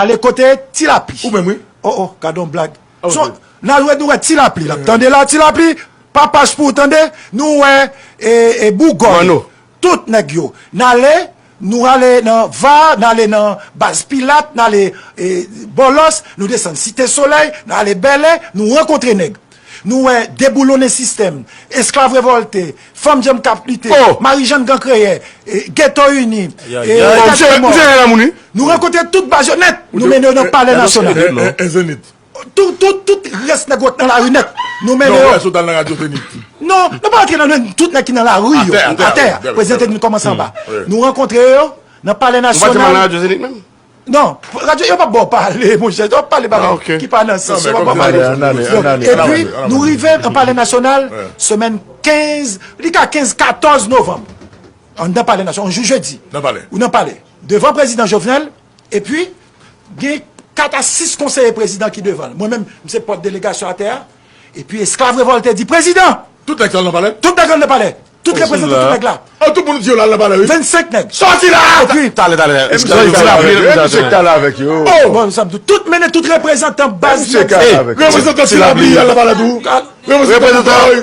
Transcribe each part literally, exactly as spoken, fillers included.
Ale kote Ti Lapli. Ou menm, wi. Oh, oh, gade yon blag. N al wè, nou wè Ti Lapli la. Tande la, Ti Lapli, pa pach pou ou tande, nou wè e, e Bougòy. Tout nèg yo. N ale, nou ale nan Va, n ale nan Baz Pilat, n ale e, Bòlòs, nou desann Site Solèy, n ale Bèlè, nou rankontre nèg. Nou wè Deboulonnen Sistèm, Esklav Revòlte, Fanm Djanm k ap lite, Marijàn Gran Kreyè, e, Geto Ini, e, Kat Mò. Nou rankontre tout baz yo nèt, nou mennen yo nan Palè Nasyonal. Tout, tout, tout rès nèg yo nan lari nèt, nou mennen yo. Non, nou pa antre nan tout nèg ki nan lari yo. Atè, prezidan te di nou kòmanse anba. Nou rankontre yo nan Palè Nasyonal. Non, radyo, yo p ap ba w pale, monchè. Yo p ap pale bagay ki pa nan sans. Yo p ap ba w pale. Epi, nou rive nan Palè Nasyonal, semèn kenz, li ka kenz, katòz novanm. Anndan Palè Nasyonal, yon jou jedi. Ou nan palè. Devan prezidan Jovenel, epi, gen kat a sis konseye prezidan ki devan l. Mwen menm, m se pòt delegasyon atè a. Epi, esklav revòlte di, prezidan! Tout nèg sa nan palè? Tout nèg nan palè. Tout reprezantan tout nèg la. Oh, tout moun di yo la nan palè, wi. Vennsenk nèg. Sòti la! Epi, talè, talè. Ti Lapli, reprezantan. Talè avèk yo. Oh! Bon, sa m di, tout mennen tout reprezantan baz nèg. Reprezantan Ti Lapli, al nan palè tou. Reprezantan, wi.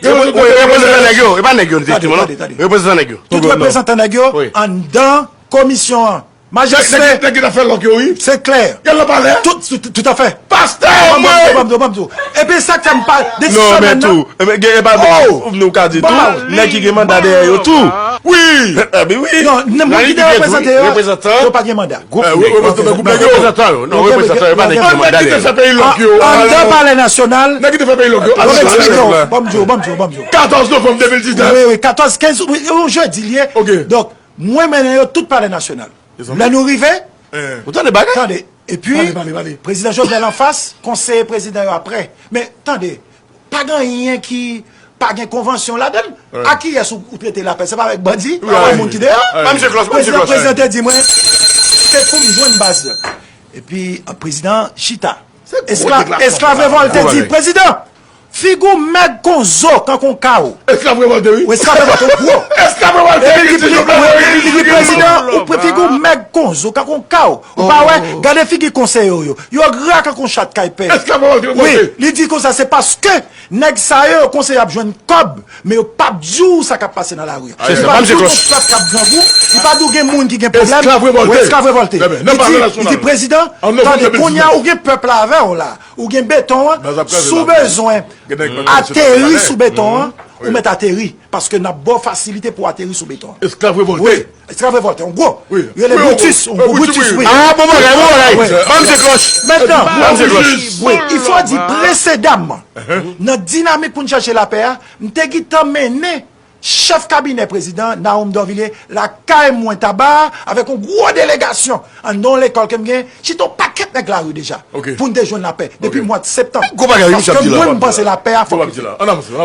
Reprezantan nèg yo. E pa nèg yo, efektivman, non? Reprezantan nèg yo. Tout reprezantan nèg yo anndan komisyon an. Majeste. Nèg, nèg ki ta fè lòk yo, wi. Se klè. Yal nan palè. Tout, tout, tout à fait. Pastè, mwen. Ban m di w, ban m di w. Epi sa k fè m pa, de semèn nan. Non, men tou. Epi, gen, e pa nou ka di tou. Nèg ki gen manda dèyè yo tou. Wi. Epi wi. Non, nan moun ki te reprezante yo, yo pa gen manda. Gwoup nèg. Reprezantan yo. Non, reprezantan yo, pa nèg ki gen manda dèyè yo. Nèg ki te fè peyi lòk yo. Anndan Palè Nasyonal. Nèg ki te fè peyi lòk yo. Ban m di w, ban m di w, ban m di w. Katòz novanm de mil diznèf. Wi, wi, katòz, kenz, wi, yon jedi l ye. Ok. Donk, mwen mennen yo tout Palè Nasyonal. Lè nou rive, ou tande bagay? Tande. Epi, prezidan Jovenel anfas, konseye prezidan yo aprè. Men, tande, pa gen anyen ki pa gen konvansyon ladan l. A kiyès ou, ou trete lapè? Se pa avèk bandi? Pa avèk moun ki deyò? Prezidan, prezidan te di mwen, se pou m jwenn baz la. Epi, prezidan chita. Esklav revòlte di, prezidan, figi w mèg kon zo, kankou yon kawo. Esklav revòlte, wi. Esklav revòlte, gwo. Esklav revòlte, epi li di, epi li di, prezidan, ou figi w mèg kon zo, kankou yon kawo. Ou pa wè, gade figi konseye w yo. Yo gra kankou yon chat kay pè. Esklav revòlte, wi, li di konsa, se paske nèg sa yo, yo konseye y ap jwenn kòb, men yo p ap di w sa k ap pase nan lari a. Yo p ap di w gon pèp k ap grangou, li pa di w gen moun ki gen pwoblèm. Esklav revòlte. Esklav revòlte. Li di, li di, prezidan, tande, kounye a ou gen pèp la avè w la. Ou gen beton an, si w bezwen ateri sou beton an, ou mèt ateri, paske n ap ba w fasilite pou w ateri sou beton an. Esklav revòlte. Wi, esklav revòlte, yon gwo. Yo rele Brutus, yon gwo Brutus, wi. Ah, bon bagay, bon bagay. Ban m se klòch. Mentnan, wi, il faut dire, presedaman, nan dinamik pou n chache lapè a, m te gentan mennen chèf kabinè prezidan, Nahoum Dorvilliers, lakay mwen Taba, avèk yon gwo delegasyon, anndan yon lekòl ke m gen, chita yon pakèt nèg lari deja, pou n te jwenn lapè, depi mwa septanm. Paske mwen, m panse lapè a fòk.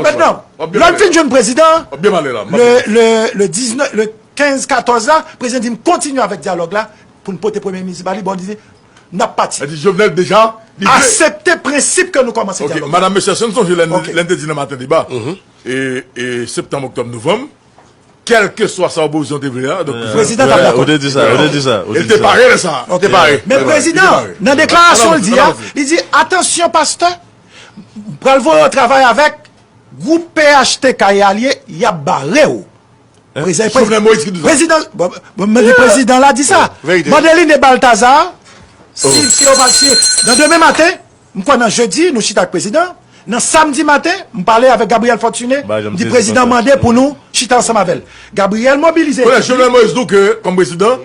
Mentnan, lè m fin jwenn prezidan, le, le, le diznèf, le kenz katòz la, prezidan di m kontinye avèk dyalòg la, pou n pote premye minis ba li, bon, li di, n ap pati. Li di Jovenel deja, li vle aksepte prensip ke nou kòmanse dyalòg la. Madanm Mesye, si n sonje lè n, lè n te di nan maten deba, e, e septanm, oktòb, novanm, kèlkeswa sa opozisyon te vle a, donk, prezidan t ap dakò. Ou te di sa, ou te di sa, ou te di sa. Li te pare lè sa. Ou te pare. Men prezidan, nan deklarasyon l di a, li di, atansyon, pastè, pral voye w travay avèk gwoup P H T K e alye, y ap bare w. Prezidan, Jovenel Moïse ki di sa. Prezidan, bon, bon, mande prezidan la di sa. Mande Line Balthazar, si, si yo pa, si, nan demen maten, m kwè nan jedi, nou chita ak prezidan. Nan samdi maten, m pale avèk Gabriel Fortuné, m di prezidan mande pou nou chita ansanm avè l. Gabriel mobilize. Kounye a, Jovenel Moïse di w ke, kòm prezidan,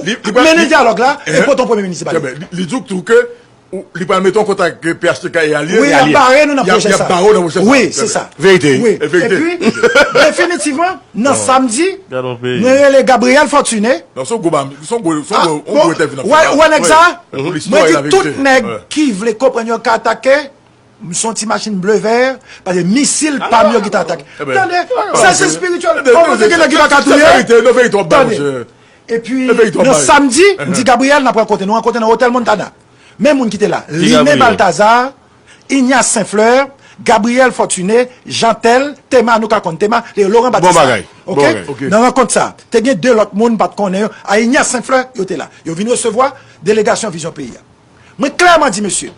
li, li pral mennen dyalòg la e pote yon premye minis ba li. Li, li di w tou ke Ou, li pral mete w an kontak ak P H T K e alye. Wi, y ap bare nou nan pwojè sa. Y ap bare w nan pwojè sa. Wi, se sa. Verite. Wi. Epi, definitivman, nan samdi, mwen rele Gabriel Fortuné. Non, se yon gwo ba, se yon gwo, se yon gwo, yon gwo entèvyou n ap fè la. Ou wè nèg sa? Mwen di tout nèg ki vle konprann yo ka atake, m se yon ti machin ble vè, paske misil pa m yo ki ta atake. Tande, sa se espirityèl. Kòman se gen nèg ki pa ka touye? Tande. Epi, nan samdi, m di Gabriel, n ap rankontre. Nou rankontre nan Otèl Montana. Men moun ki te la. Line Balthazar, Ignace Saint Fleur, Gabriel Fortuné, Jeantel, Tema, nou ka konn Tema, e Laurent Batista. Bon bagay. Oke? Nan rankont sa, te gen de lòt moun m pa t konnen yo. Ayinya Senflè, yo te la. Yo vin resevwa delegasyon Vizyon Peyi a. Mwen klèman di, mesye,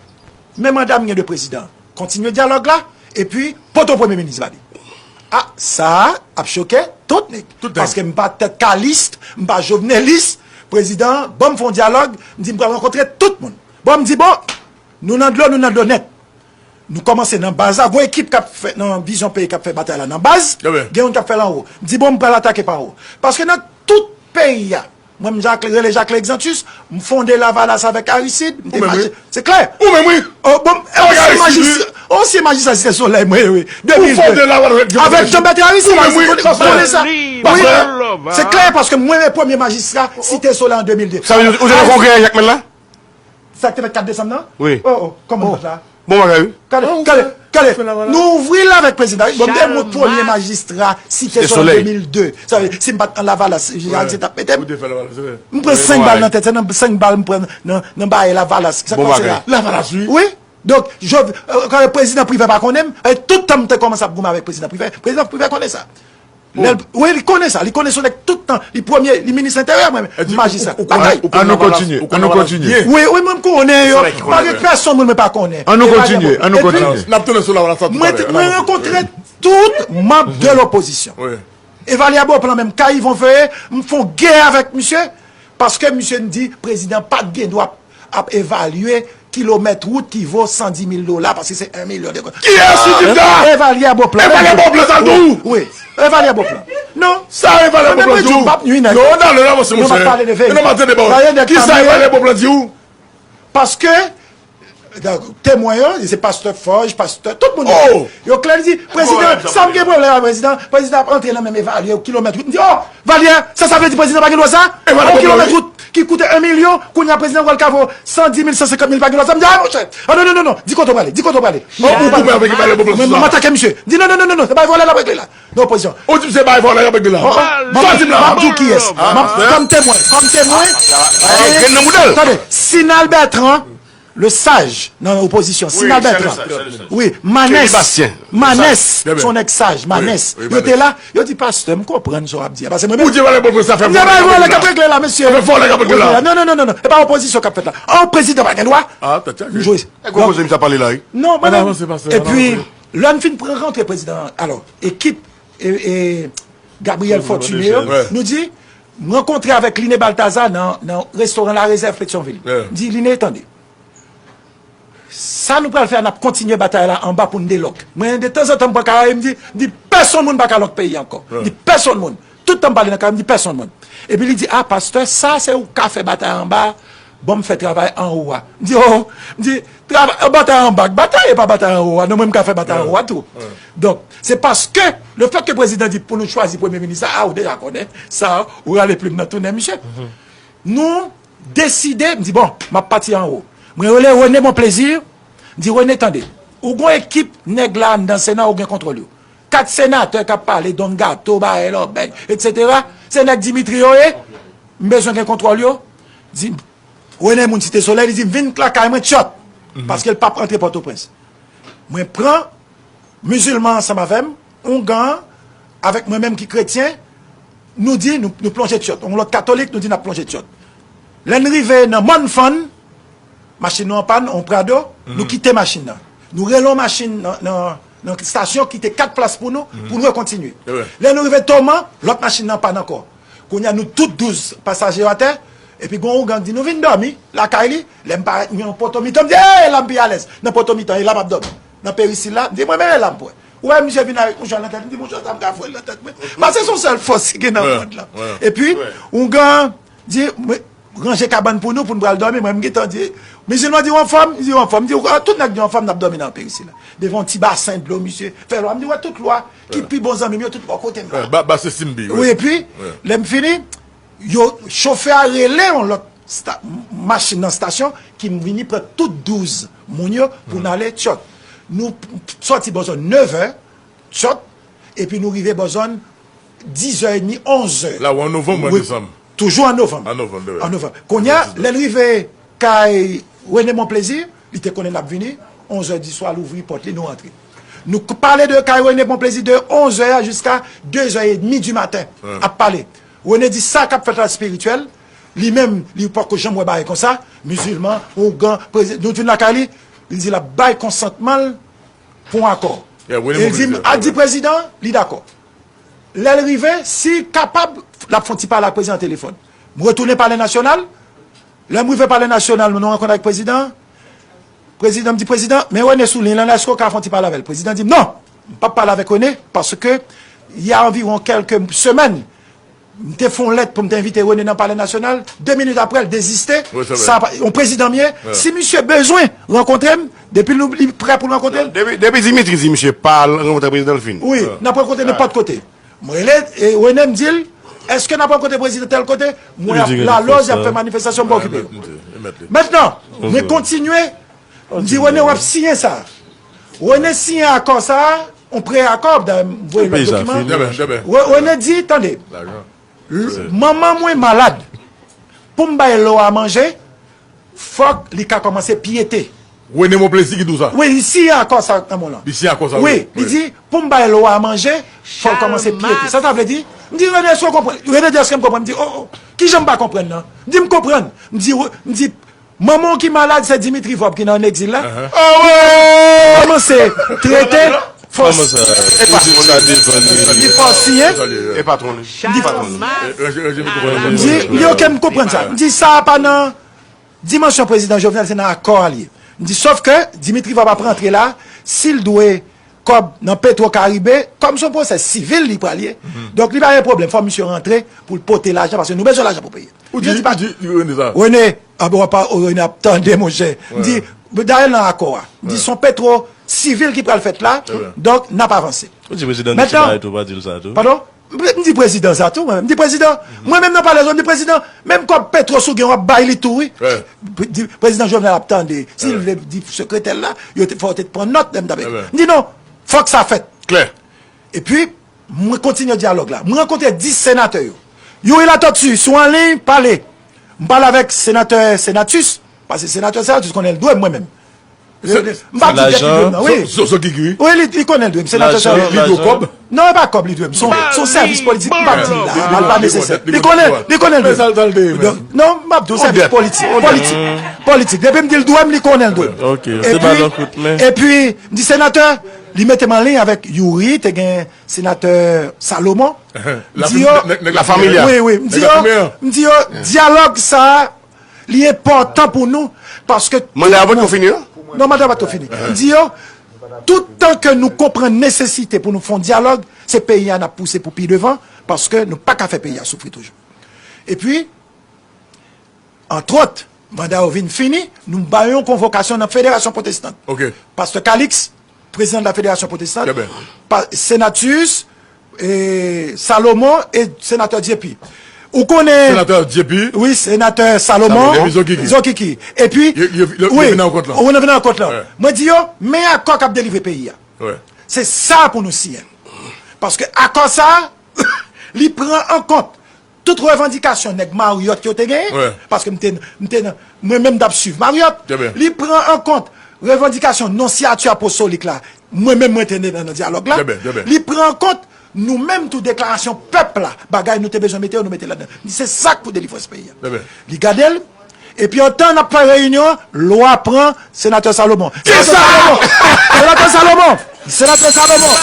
men manda m gen de prezidan, kontinye dyalòg la, epi pote yon premye minis ba li. A, sa a ap choke tout nèg. Paske m pa tèt kalis, m pa jovenelis. Prezidan, ban m fè yon dyalòg, m di m pral rankontre tout moun. Bon, m di, bon, nou nan dlo, nou nan dlo nèt. Nou kòmanse nan baz la, gon ekip k ap fè nan Vizyon Peyi k ap fè batay la nan baz, gen youn k ap fè l anwo. M di, bon, m pral atake pa anwo. Paske nan tout peyi a, mwen, m Jacques, rele Jacques Exantus, m fonde Lavalas avèk Aristide, m te mache. Se klè. Ou menm, wi. Oh, bon, ansyen majistra, ansyen majistra Site Solèy, mwen, wi. Ou fonde Lavalas avèk Jean Bertrand Aristide. Ou menm, wi. Konnen sa. Wi. Se klè, paske mwen, premye majistra Site Solèy an de mil de. Sa vle di, ou te nan kongrè Jakmèl la? Sa k te fèt kat desanm nan? Wi. Oh, oh, kòman l fèt la? Bon bagay, wi. Gade, gade, gade. Nou ouvri l avèk prezidan. Bon, m te mwen premye majistra Site Solèy de mil de. Sa vle, si m pa t nan Lavalas, Jean Aristide t ap mete m. M pran senk bal nan tèt, se nan senk bal m pran nan, nan bagay Lavalas. Sa k pase la? Lavalas, wi. Wi. Donk, Jov-, euh, prezidan Privè pa konnen m. E tout tan m te kòmanse ap goumen avèk prezidan Privè. Prezidan Privè konnen sa. Lè l, wi, li konnen sa. Li konnen se yon nèg tout tan. Li premye, li minis enteryè, mwen, majistra. Batay. An nou kontinye, an nou kontinye. Wi, wi, mwen, m konnen yo. Pa gen pèsonn moun mwen pa konnen. An nou kontinye, an nou kontinye. N ap tounen sou Lavalas la talè. Mwen rankontre tout manm de lopozisyon. Evalye Beauplan menm, ka Yvon Feuillé, m fè yon gè avèk misye. Paske misye di prezidan pa t gen dwa ap evalye kilomèt wout ki vo san di mil dola, paske se en milyon de goud. Kiyès ki di sa? Evalye Beauplan. Evalye Beauplan sa l di w? Wi, Evalye Beauplan. Non. Sa Evalye Beauplan di w? M ap nwi nèg. Non, non, non, non, monchè. Non, m ap pale de verite. Non, m ap tande ba w. Kisa Evalye Beauplan di w? Paske temwen yo, se pastè Fòj, pastè, tout moun yo. Yo klè, li di, prezidan, sa m gen pwoblèm ak prezidan, prezidan ap antre nan menm evalye kilomèt wout. M di, oh, Valye, sa, sa vle di prezidan pa gen dwa sa? Yon kilomèt wout ki koute en milyon, kounye a prezidan pral ka vo san di mil, san senkant mil, pa gen dwa sa. M di, a, monchè, a, non, non, non, non, di kote w prale, di kote w prale. Ou goumen avèk Evalye Beauplan sou sa? M atake misye. M di, non, non, non, non, non, se pa vòlè l ap regle la. Non, opozisyon. Ou di m se bay vòlè y ap regle la. Sa w di m la? M ap di w kiyès. M ap, kòm temwen, kòm temwen. Grenn nan bouda l. Tande, Sinal Bertrand, le sage nan opozisyon, Sinal Bertrand. Wi, Manès. Manès, se yon nèg saj, Manès. Yo te la, yo di, pastè, m konprann sa w ap di a. Paske mwen menm. Ou di vòlè k ap regle la, mesye. Vòlè k ap regle la. Non, non, non, non, non. E pa opozisyon k ap fèt la. An prezidan pa gen dwa. M jwe. E gwo koze misye ap pale la, wi. Non, mwen menm. Epi, lè n fin rankontre prezidan an, alò, ekip, e, e, Gabriel Fortuné yo, nou di, m rankontre avèk Liné Balthazar nan, nan restoran La Réserve Petyonvil. M di, Liné, tande. Sa nou pral fè a, n ap kontinye batay la anba pou n delòk. Mwen, de tanzantan, m pran karaye, m di, m di, pèsonn moun pa ka lòk peyi ankò. M di, pèsonn moun. Tout tan m pale nan karaye, m di, pèsonn moun. Epi li di, a, pastè, sa se ou ka fè batay anba, ban m fè travay anwo a. M di, oh, m di, travay, batay anba, batay e pa batay anwo a. Non, mwen, m ka fè batay anwo a tou. Donk, se paske, lefètke prezidan di pou nou chwazi premye minis la, a, ou deja konnen, sa, ou rale plim nan tounen, misye. Nou deside, m di, bon, m ap pati anwo. Mwen rele René Monplaisir, m di, René, tande, ou gon ekip nèg la anndan Sena, ou gen kontwòl yo. Kat senatè k ap pale, Don Gato, Barrel, Obèy, etsetera, se nèg Dimitri yo ye, m bezwen gen kontwòl yo. Di, René moun Site Solèy, li di, vin lakay mwen, tchòt, paske l p ap antre Pòtoprens. Mwen pran mizilman ansanm avè m, oungan an, avèk mwen menm ki kretyen, nou di, nou, nou plonje tchòt. Yon lòt katolik, nou di n ap plonje tchòt. Lè n rive nan Mòn Fann, machin nou an pàn, yon Prado, nou kite machin nan. Nou rele yon machin nan, nan, nan estasyon, kite kat plas pou nou, pou nou rekontinye. Lè nou rive Toman, lòt machin nan pàn ankò. Kounye a, nou tout douz pasaje yo atè, epi gen yon oungan di nou vin dòmi lakay li. Lè m parèt, m yon poto mitan, m di, ey, la m pi alèz. Nan poto mitan, e la m ap dòmi. Nan perisil la, m di, mwen menm e la m pran. Ou wè misye vin avèk mouchwa nan tèt, m di, mouchwa sa m ka foure l nan tèt mwen. Paske se yon sèl fòs ki gen nan mond lan. Epi, oungan di, ranje kabann pou nou, pou n pral dòmi. Mwen, m gentan di, mizilman di, ou anfòm? M di, ou anfòm? M di, tout nèg di, ou anfòm, n ap dòmi nan perisil la. Devan yon ti basen dlo, misye fè lwa. M di, wè tout lwa ki pi bon zanmi m yo, tout bò kote m la. Wi, epi, lè m fini, yo, chofè a rele yon lòt sta-, machin nan estasyon, ki vini pran tout douz moun yo pou n ale tchòt. Nou sòti bò zòn nevè, tchòt, epi nou rive bò zòn dizè edmi, onzè. La ou an novanm ou an desanm? Toujou an novanm. An novanm, wi. An novanm. Kounye a, lè n rive kay René Monplaisir, li te konnen n ap vini, onzè di swa, l ouvri pòt li, nou rantre. Nou k- pale de kay René Bonplezi de onz è a jiska de è edmi di maten. Ap pale. René di sa k ap fèt la espirityèl. Li menm, li poko janm wè bagay konsa. Mizilman, ougan, prezi- nou vin lakay li. Li di l ap bay konsantman l pou yon akò. E li di m, al di prezidan, li dakò. Lè l rive, si l kapab, l ap fè yon ti pale ak prezidan telefòn. M retounen Palè Nasyonal. Lè m rive Palè Nasyonal, nou rankontre ak prezidan. Prezidan, m di, prezidan, men René sou liy lan, èske w ka fè yon ti pale avè l? Prezidan di m, non, m p ap pale avèk René, paske y a anviwon kèlke semèn, m te fè yon lèt pou m te envite René nan Palè Nasyonal. De minit apre, l deziste. Sa pa- yon prezidan m ye. Si misye bezwen rankontre m, depi l li prè pou l rankontre m, Depi, depi Dimitri di misye pa al rankontre prezidan, l fini. Wi, n ap rankontre nenpòt kote. Mwen rele e René, m di l, èske n ap rankontre prezidan tèl kote? Mwen ap lalòj, y ap fè manifestasyon, m pa okipe yo. Mentnan, mwen kontinye, m di René, w ap siyen sa. René siyen akò sa, yon pre-akò, dayè, m voye lòt dokiman. René di, tande, manman mwen malad. Pou m bay Lwa manje, fòk li ka kòmanse pyete. René Monplezi ki di w sa? Wi, li siyen akò sa nan men w lan. Li siyen akò sa, wi. Wi, li di, pou m bay Lwa manje, fòk l kòmanse pyete. Sa sa vle di? M di, René, èske w konprann? René di, èske m konprann? M di, o, o, kijan m pa konprann nan? M di, m konprann. M di, m di, manman w ki malad, se Dimitri Vòb ki nan egzil la. Kòmanse trete, fòs. Li fòs siyen. E patwon li. M di, m di, oke, m konprann sa. M di, sa pa nan dimansyon prezidan Jovenel, se nan akò a l ye. M di, sòf ke Dimitri Vòb ap rantre la, si l dwe kòb nan Petro Caribe, kòm se yon pwosè sivil li pral ye, donk li pa gen pwoblèm, fò misye rantre pou l pote lajan, paske nou bezwen lajan pou peye. Ou di, ou di, ou di René sa? René, a bon, apa, o, René ap tande, monchè. M di, dayè nan akò a, m di, se yon Petro sivil ki pral fèt la, donk n ap avanse. Ou di prezidan Nixon pa di l sa tou? Padon? M di prezidan sa tou, mwen menm. M di prezidan, mwen menm nan palè, m di prezidan, menm kòb Petro sou gen w ap bay li tou, wi. Di- Prezidan Jovenel ap tande. Si l vle di sekretè l la, yo te, fò yo te pran nòt, lè m t ap ekri. M di non, fòk sa fèt. Klè. Epi, mwen kontinye dyalòg la. Mwen rankontre dis senatè yo. Youri Latortue, sou an liy, pale. M pale avèk senatè Senatus, paske senatè Senatus konnen l dwe m, mwen menm. M pa di dèt li dwe m nan, wi. Zokiki, wi. Wi, li, li konnen l dwe m. Senatè Senatus. Li dwe w kòb? Non, e pa kòb li dwe m. Se yon, se yon sèvis politik. M pa di l la. L pa nesesè. Li konnen, li konnen l dwe m. Donk, non, m ap di w, sèvis politik. Politik. Politik. Depi m di l dwe m, li konnen l dwe m. Ok, se ba l yon kout men. Epi, m di senatè, li mete m an liy avèk Youri, te gen senatè Salomon. M di yo, nèg lafamilya. Wi, wi. M di yo, m di yo, dyalòg sa a, li enpòtan pou nou, paske manda a potko fini, non? Non, manda a potko fini. M di yo, tout tan ke nou konprann nesesite pou nou fè yon dyalòg, se peyi a n ap pouse pou pi devan, paske nou pa ka fè peyi a soufri toujou. Epi, antwòt, manda yo vin fini, nou ba yo yon konvokasyon nan Federasyon Pwotestan. Pastè Calix, prezidan de la Federasyon Pwotestan, pa- Senatus, e, Salomon e senatè Dieupy. Ou konnen Senatè Dieupy? Wi, senatè Salomon, Zokiki. Epi, wi, ou nan rankont lan. Mwen di yo, men akò k ap delivre peyi a. Se sa pou nou siyen. Paske akò sa a, li pran an kont tout revandikasyon nèg Marriott yo te genyen, paske m te, m te nan, mwen menm m t ap swiv Marriott, li pran an kont revandikasyon non siyati apostolik la, mwen menm mwen te nan, nan dyalòg la, li pran an kont nou menm tou deklarasyon pèp la, bagay nou te bezwen mete yo, nou mete ladan. Li se sa k pou delivrans peyi a. Li gade l, epi antan n ap fè reyinyon an, Lwa pran senatè Salomon. Senatè Salomon! Senatè Salomon! Senatè Salomon!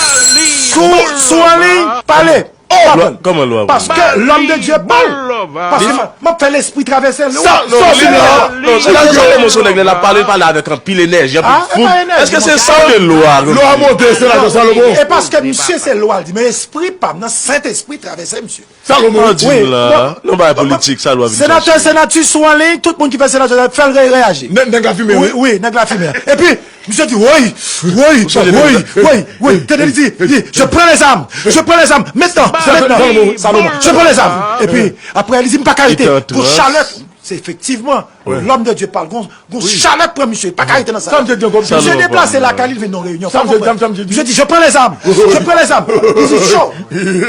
Sou, sou an liy, pale! Kòman Lwa pran? Paske lòm de Dye pa l. Paske m ap fè lespri travèse l. Sa, non, li la, non, senatè Salomon se yon nèg lè l ap pale, l pale avèk anpil enèji, anpil foug. Èske se sa ke Lwa? Lwa monte, senatè Salomon. E paske misye se Lwa l di, men espri pa m nan, Sentespri travèse misye. Salomon. Sa w di m la, nan bagay politik, sa Lwa vin chèche? Senatè Senatus sou an liy, tout moun ki fè senatè, fè l re- reyaji. Nèg, nèg lafimen, wi. Wi, nèg lafimen. Epi, misye di, woy, woy, woy, woy, woy. Tande li di, li di, je prends les armes, je prends les armes, maintenant, maintenant, Salomon, je prends les armes. Epi, apre, li di, m pa ka rete. Pou chalè, se efektivman, lòm de Dye pa l, gon, gon chalè k pran misye, pa ka rete nan sa. Misye deplase lakay li, l vin nan reyinyon, pa konprann. Misye di, je prends les armes, je prends les armes. Li di, cho.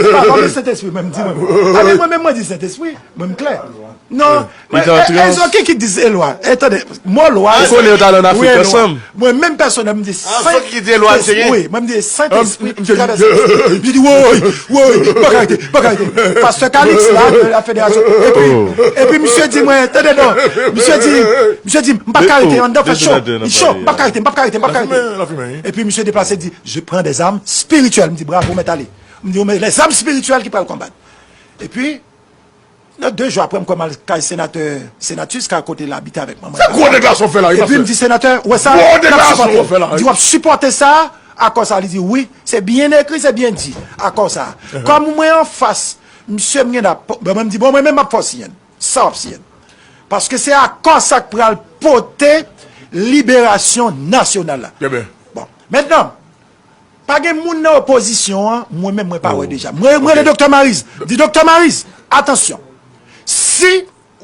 Pa, pa, Sentespri, mwen, m di, mwen. Alen, mwen menm, mwen di, Sentespri, mwen, m klè. Non, Li te an trans. Zoki ki di se lwa. E tande, mo lwa. Ou konnen yo t al ann Afrik ansanm. Mwen menm pèsonèl, m di Sentespri. Wi, mwen m di Sentespri ki travèse. Li di woy, woy, m pa ka rete, m pa ka rete. Pastè Calix la, la federasyon. Epi, epi misye di mwen, tande non. Misye di, misye di, m pa ka rete anndan fè cho. Li cho, m pa ka rete, m pa ka rete, m pa ka rete. Epi misye deplase di, je prends des armes spirituelles. M di bravo, mèt ale. M di, men les armes spirituelles ki pral konbat. Epi, nan de jou apre, m kwè m al kay senatè Senatus, ka kote l abite avèk manman. Sa gwo deklarasyon w fè la, wi, pastè. Epi m di, senatè, ou wè sa, gwo deklarasyon w fè la, wi. Di w ap sipòte sa, akò sa, li di wi, se byen ekri, se byen di, akò sa. Kòm mwen anfas, misye m gen la, bon, mwen m di, bon, mwen menm m ap fè w siyen l. Sa w ap siyen l. Paske se akò sa k pral pote liberasyon nasyonal la. Bon, mentnan, pa gen moun nan opozisyon an, mwen menm mwen pa wè deja. Mwen, mwen rele Doktè Mariz. M di, Doktè Mariz, atansyon. Si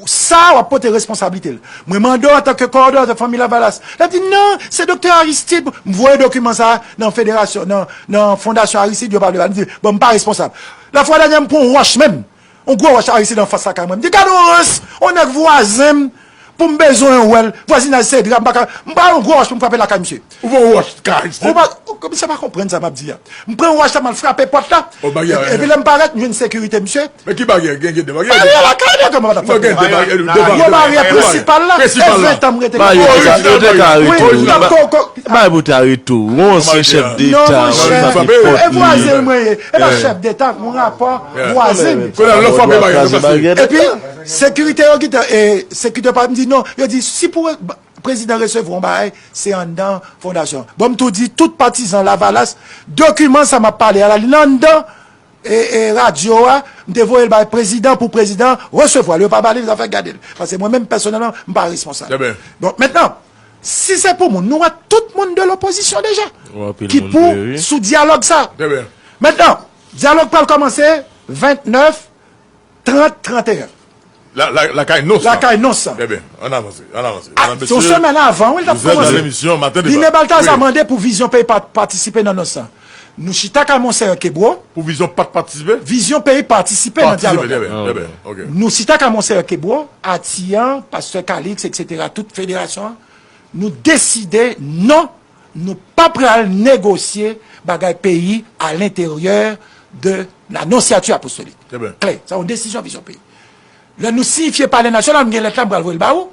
sa w ap pote responsablite l. Mwen mande w antanke kowòdonatè Fanmi Lavalas. L ap di, non, se Doktè Aristide. M voye dokiman sa a nan federasyon, nan, nan Fondasyon Aristide, yo pa vle ba. M di, bon, m pa responsab. Lafwa dènyè, m pran yon wòch menm. Yon gwo wòch Aristide anfas lakay mwen. M di, gade yon rans, yon nèg vwazen m, pou m bezwen wè l. Vwazinaj se dra, m pa ka. M pa yon gwo wòch pou m frape lakay misye. Ou pran yon wòch kay Aristide? Ou pa, ou, misye pa konprann sa m ap di a. M pran yon wòch la, m al frape pòt la. Epi lè m parèt, m jwenn sekirite misye. Men ki baryè? Gen, gen de baryè. Baryè lakay nèg, kòman pa t ap fè? Gen de baryè, de baryè. Gwo baryè prensipal la. E ven tan m rete. Baryè, yo te ka arete w. Bay pou te arete w. Yon ansyen chèf deta, yon frape pòt li. E vwazen mwen ye. E pa chèf deta, yon rapò vwazen. Kounye a lè w frape baryè, sa se. Epi, sekirite yo gentan, e, sekirite pa m di non. Yo di, si pou prezidan resevwa yon bagay, se anndan fondasyon. Bon, m tou di, tout patizan Lavalas, dokiman sa m ap pale a la, li anndan e, e radyo a, m te voye l bay prezidan pou prezidan resevwa l. Yo pa ba li, zafè gade l. Paske mwen menm pèsonèlman, m pa responsab. Bon, mentnan, si se pou moun, nou wè tout moun de lopozisyon deja ki pou sou dyalòg sa. Mentnan, dyalòg pral kòmanse vennèf, trant, tranteyen. Lakay Nons lan. Lakay Nons lan. Ebyen, ann avanse, ann avanse. Yon semèn avan, wi, l t ap kòmanse. Line Baltazar mande pou Vizyon Peyi pa patisipe nan Nons lan. Nou chita ak Monseyè Kebreau. Pou Vizyon pa t patisipe? Vizyon Peyi patisipe nan dyalòg la. Nou chita ak Monseyè Kebreau, Atiyan, Pastè Calix, etsetera, tout federasyon an. Nou deside non, nou pa pral negosye bagay peyi alenteryè de la Nonciature Apostolique. Klè, sa yon desizyon Vizyon Peyi. Lè nou siyifye Palè Nasyonal, m gen lèt la, m pral voye l ba ou.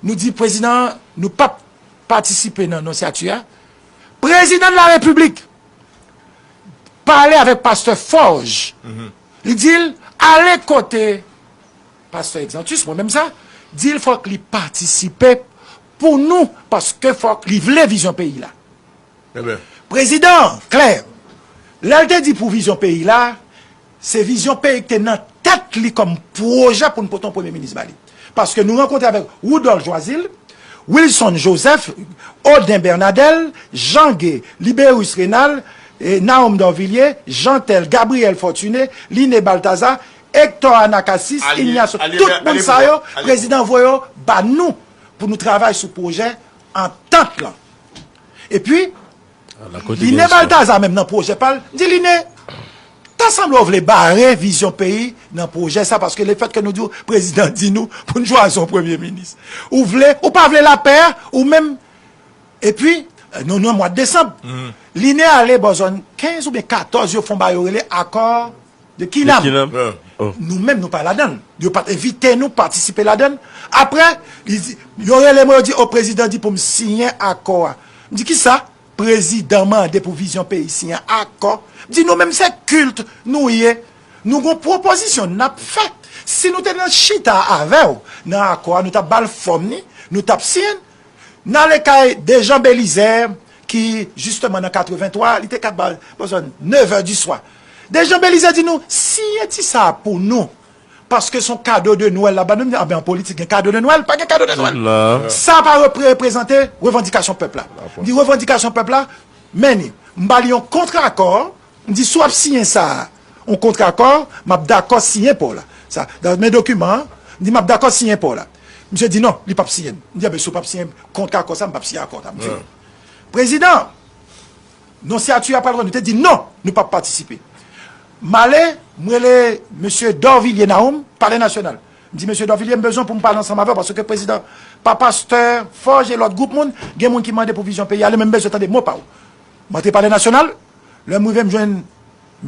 Nou di prezidan an, nou p ap patisipe nan Nonciature a. Prezidan de la Repiblik pale avèk pastè Forge. Li di l, ale kote pastè Exantus, mwen menm sa, di l fòk li patisipe pou nou, paske fòk li vle vizyon peyi la. Prezidan an, klè, lè l te di pou vizyon peyi la, se vizyon peyi ki te nan tèt li kòm pwojè pou n pote yon premye minis ba li. Paske nou rankontre avèk Woodol Joazil, Wilson Joseph, Oden Bernadel, Jean Gay, Liberus Renald, e, Nahom Dorvilliers, Jeantel, Gabriel Fortuné, Line Baltazar, Hector Anacasis, Ignacio, tout moun sa yo, prezidan voye yo ba nou pou nou travay sou pwojè antant lan. Epi, Line Baltazar menm nan pwojè pa l, m di Line, ta sanble w vle bare vizyon peyi nan pwojè sa, paske lefètke nou di w, prezidan di nou pou n chwazi yon premye minis. Ou vle, ou pa vle lapè a, ou menm. Epi, nou, nou nan mwa desanm. Line ale bò zòn kenz oubyen katòz, yo fè yon bagay yo rele akò de Kinam. Nou menm, nou pa ladan l. Yo pa t envite nou patisipe ladan l. Apre, li di, yo rele mwen, yo di, o, prezidan di pou m siyen akò a. M di, kisa? Prezidan mande pou vizyon peyi siyen akò. M di, nou menm, se kilt nou ye. Nou gon pwopozisyon n ap fè. Si nou te nan chita avè w nan akò a, nou t ap ba l fòm ni, nou t ap siyen l. N ale kay Dejan Belizaire, ki, jisteman, nan katrevenntwa, li te ka ba, bon, zòn nevè di swa. Dejan Belizaire di nou, siyen ti sa a pou nou, paske se yon kado de Nwèl l ap ba nou. M di, anben, an politik, gen kado de Nwèl, pa gen kado de Nwèl. Sa pa repre-, reprezante revandikasyon pèp la. M di, revandikasyon pèp la, men ni. M ba li yon kontrakò, m di, si w ap siyen sa a, yon kontrakò, m ap dakò siyen pa w la. Sa, nan men dokiman an, m di, m ap dakò siyen pa w la. Misye di, non, li p ap siyen l. M di, anben, si w p ap siyen kontrakò sa, m p ap siyen akò sa. M fini. Prezidan, Nonciature a pral, nou te di, non, nou p ap patisipe. M ale, m rele mesye Dorvilliers Nahom, Palè Nasyonal. M di, mesye Dorvilliers, m bezwen pou m pale ansanm avè w, paske prezidan, pa pastè Forge e lòt gwoup moun, gen moun ki mande pou vizyon peyi a, li menm bezwen tande mo pa w. M antre Palè Nasyonal, lè m rive, m jwenn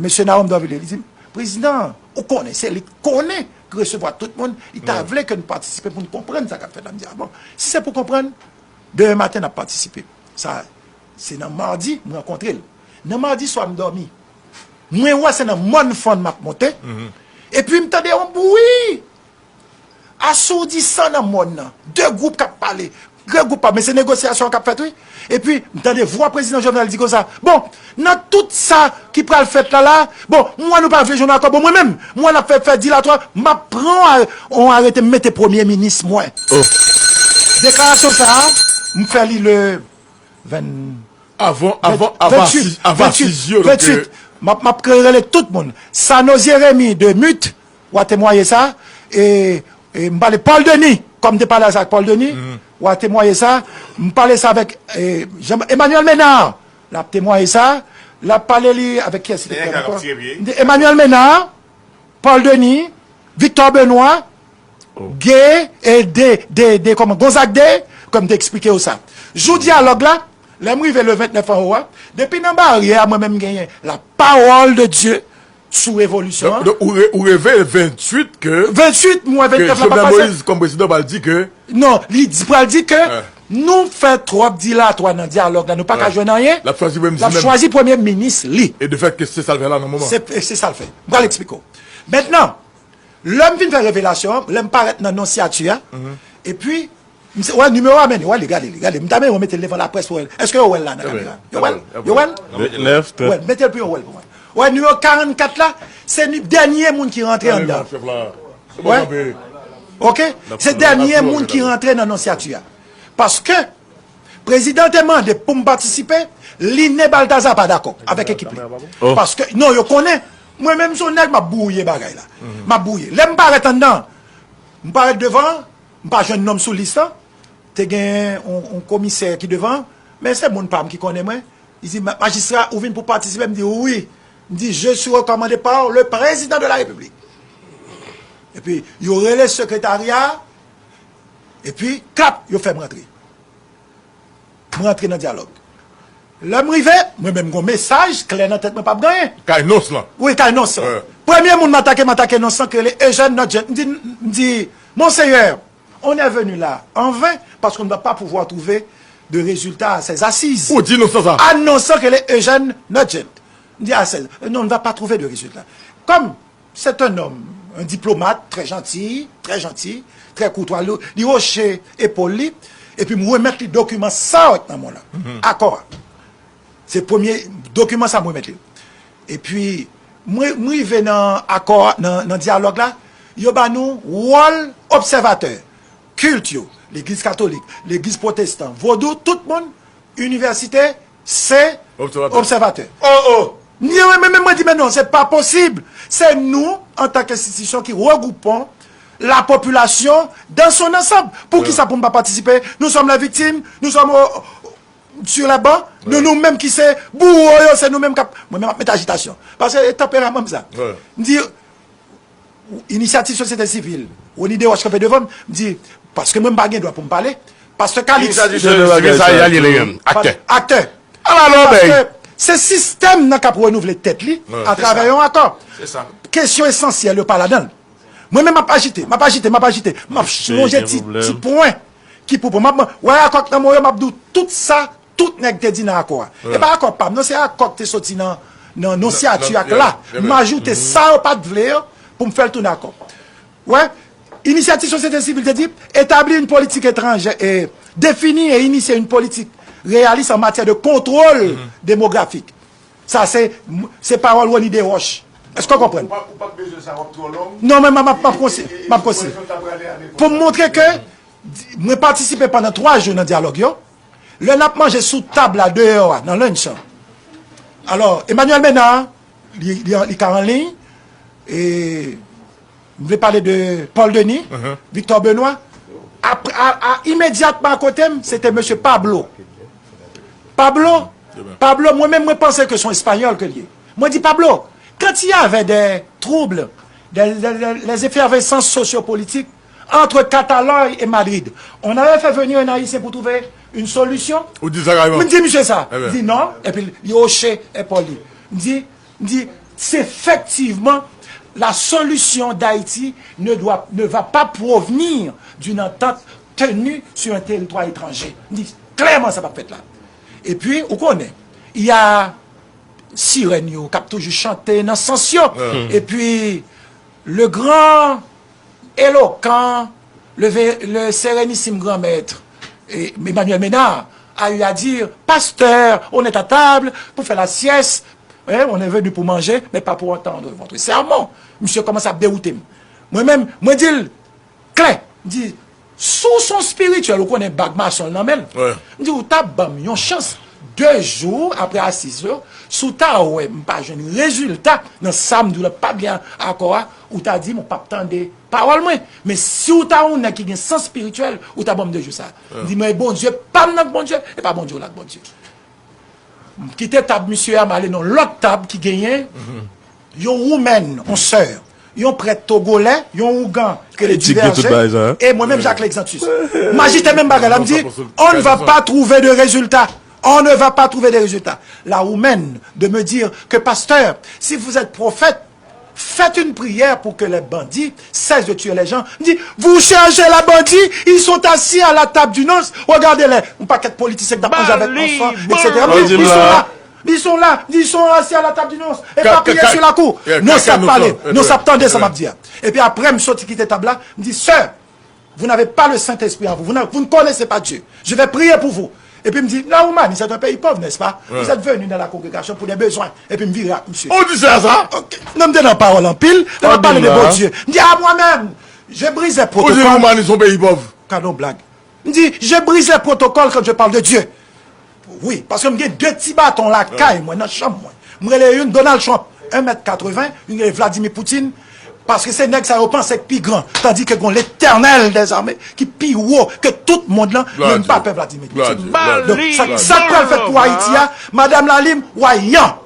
mesye Naome Dorvilliers, li di m, prezidan, ou konnen, se li k konnen, ki resevwa tout moun, li ta vle ke n patisipe pou n konprann sa k ap fèt la. M di, a bon, si se pou konprann, demen maten n ap patisipe. Sa, se nan madi, m rankontre l. Nan madi swa, m dòmi. Mwen wè se nan Mòn Fann m ap monte. Epi m tande yon bri. Asourdisan nan mòn nan. De gwoup k ap pale. De gwoup pa, men se negosyasyon k ap fèt, wi. Epi, m tande vwa prezidan Jovenel di konsa, bon, nan tout sa ki pral fèt la, la, bon, m wè nou pa vle jwenn akò. Bon, mwen menm, m wè n ap fè, fè dilatwa, m ap pran yon a-, yon arete, m mete premye minis mwen. Deklarasyon sa a, m fè li le venn, Avan, avan, avan asiz, avan asiz yo, donk, euh, m ap, m ap rele tout moun. Sanos Jérémie de Mut, w a temwaye sa. E, e m pale Paul Denis, kòm m te pale sa ak Paul Denis, w a temwaye sa. M pale sa avèk, e, Jean, Emmanuel Ménard, l ap temwaye sa. L ap pale li avèk kiyès li te pale ankò? Emmanuel Ménard, Paul Denis, Victor Benoît, Gay, e de, de, de, kòman, Gonzague de, kòm m te eksplike w sa. Jou dyalòg la, lè m rive le vennèf anwo a, depi nan baryè a, mwen menm m genyen la parole de Dieu sou revolisyon an. Donk, ou, re- ou reve venntuit ke, venntuit, m wè ke vennèf la pa Jovenel pase. Moïse kòm prezidan pral di ke Non, li di, pral di ke nou fè twòp dilatwa nan dyalòg la, nou pa ka jwenn anyen. L ap chwazi premye L ap minis li menm. Chwazi premye minis li. E de fèt ke se sa l fè la nan moman. Se, se sa l fè. M pral eksplike w. Mentnan, lè m fin fè revelasyon an, lè m parèt nan nonsyati a, epi, m se, wè nimewo a, men, wè li, gade li, gade, m ta renmen w mete l devan laprès pou wè l. Èske yo wè l la nan kamera? Yo wè l? Yo wè l? Nèf, trant. Wè, mete l pou yo wè l pou mwen. Wè, nimewo karannkat la, se ni, dènye moun ki rantre anndan. Wè? Ok? Se dènye moun ki rantre nan nonsyati a. Paske, prezidan te mande pou m patisipe, Line Balthazar pa dakò avèk ekip li. Paske, non, yo konnen, mwen menm se yon nèg m ap bwouye bagay la. M ap bwouye. Lè m parèt anndan, m parèt devan, m pa jwenn non m sou lis lan, te gen yon, yon komisè ki devan, men se moun pa m ki konnen mwen. Li di, "Ma- majistra, ou vin pou patisipe?" M di, "Wi." M di, "Je suis recommandé par le président de la République." Epi, yo rele sekretarya, epi, klap, yo fè m rantre. M rantre nan dyalòg. Lè m rive, mwen menm gon mesaj klè nan tèt mwen p ap genyen. Kay nons lan. Wi, kay nons lan. Premye moun m atake, m atake nons lan ki rele Eugène Nugent. M di, m di, Monseigneur, on est venu là en vain parce qu'on ne va pas pouvoir trouver de résultat à ces assises. Ou di nons lan sa. Nons lan ki rele Eugène Nugent. M di, à ces, non, on ne va pas trouver de résultat. Comme c'est un homme, un diplomate, très gentil, très gentil, très courtois. Li, li woche epòl li, epi m remèt li dokiman sa w wè k nan men w la. Akò a. Se premye dokiman sa m remèt li. Epi, m, m rive nan akò a, nan, nan dyalòg la, yo ba nou wòl obsèvatè. Kilt yo, legliz katolik, legliz pwotestan, vodou, tout moun, inivèsite, se obsèvatè. Oh, oh! Mwen menm, mwen di, men non, se pa posib. Se nou, antanke enstitisyon ki regwoupon la popilasyon dans son ensemble. Poukisa pou m pa patisipe? Nous sommes les victimes, nous sommes au, sur les bancs, nou, nou menm ki se bouwo yo, se nou menm k ap, mwen menm ap met ajitasyon. Paske e tanperaman m sa. M di, inisyativ sosyete sivil, Rony Desroches kanpe devan m, m di, paske mwen m pa gen dwa pou m pale, pastè Calixte. Inisyativ sosyete sivil sa, e a li li menm, aktè. Aktè. Ala lòbèy. Paske se sistèm nan k ap renouvle tèt li atravè yon akò. Kesyon esansyèl yo pa ladan l. Mwen menm m ap ajite, m ap ajite, m ap ajite, m ap lonje ti, ti pwen ki pou pran. M ap wè akò k nan men w yo, m ap di w tout sa tout nèg te di nan akò a. E pa akò pa m non, se akò k te soti nan, nan nonsyati ak la. M ajoute sa yo pa t vle yo pou m fè l tounen akò. Wè, inisyativ sosyete sivil te di, établir une politique étrangère, et définir et initier une politique réaliste en matière de contrôle démographique. Sa se, se pawòl Rony Desroches. Èske w konprann? Ou pa, ou pa bezwen sa, w ap twò long. Non, men m ap, m ap konsi, m ap konsi. Pou m montre ke mwen patisipe pandan twa jou nan dyalòg yo. Lè n ap manje sou tab la deyò a, nan lunch an. Alò, Emmanuel Ménard, li, li, li ka an liy. E m vle pale de Paul Denis, Victor Benoît. Apre, a, a, imedyatman akote m, se te mesye Pablo. Pablo, Pablo, mwen menm, mwen panse ke se yon Espanyòl ke l ye. Mwen di, Pablo, quand il y avait des troubles, des, des, des, les effervescences sociopolitiques, Entre Catalogne et Madrid, on avait fait venir un Haïtien pour trouver une solution. Ou di sa kareman. M di misye sa. Li di non. Epi li oche epòl li. M di, m di, c'est effectivement la solution d'Haïti ne doit, ne va pas provenir d'une entente tenue sur un territoire étranger. M di, klèman sa p ap fèt la. Epi, ou konnen, y a sirèn yo k ap toujou chante nan sans yo. Epi, le grand éloquent, le, ve- le sérénissime grand maître, et Emmanuel Ménard, a eu à dire, pasteur, on est à table pour faire la sieste, hein, on est venu pour manger, mais pas pour entendre votre sermon. Misye kòmanse ap dewoute m. Mwen menm, mwen di l klè, m di, si w se yon espirityèl, ou konnen bag mason l nan men l. M di, ou ta ban m yon chans. De jou apre asiz yo, si w ta wè m pa jwenn rezilta nan sa m di w la pa byen akò a, ou ta di m ou p ap tande pawòl mwen. Men si w ta yon nèg ki gen sans espirityèl, ou ta ban m de jou sa. M di, men Bondye pa m nan Bondye, e pa Bondye w la k Bondye. M kite tab misye a, m ale nan lòt tab ki genyen yon woumèn, yon sè, yon prèt togolè, yon ougan ke le Diverge, e mwen menm Jacques Lexantus. M ajite menm bagay la, m di, on ne va pas trouver de résultat. On ne va pas trouver de résultat. La roumaine de me dire que, pasteur, si vous êtes prophète, faites une prière pour que les bandits cessent de tuer les gens. M di, vous cherchez la bandit, ils sont assis à la table du nonce. Regardez les, yon pakèt politisyen k t ap manje avèk anfan, et cetera. M di, ils sont là, ils sont là, ils sont assis à la table du nonce. Et pas prier sur la cour. Nonce ap pale, nonce ap tande sa m ap di a. Epi apre m soti kite tab la, m di, sè, vous n'avez pas le Saint-Esprit en vous. Vous, n'a- vous ne connaissez pas Dieu. Je vais prier pour vous. Epi m di, la Roumanie, c'est un pays pauvre, n'est-ce pas? Vous êtes venu dans la congrégation pour des besoins. Epi m vire ak misye. Ou di sa sa? Ok. Non, m te nan pawòl anpil. Lè m ap pale de Bondye. M di, a mwen menm, je brisais protocole. Ou di Roumanie se yon peyi pòv? Gadon blag. M di, je brisais protocole quand je parle de Dieu. Wi, paske m gen de ti baton lakay mwen nan chanm mwen. M rele youn Donald Trump, en mèt katreven, youn rele Vladimir Poutine, paske se nèg sa yo panse k pi gran, tandike gon Letènèl dèzame ki pi wo ke tout mond lan, men m pa pè Vladimir Poutine. Donk, sa, sa k pral fèt pou Ayiti a, madanm Lalim, w a yan,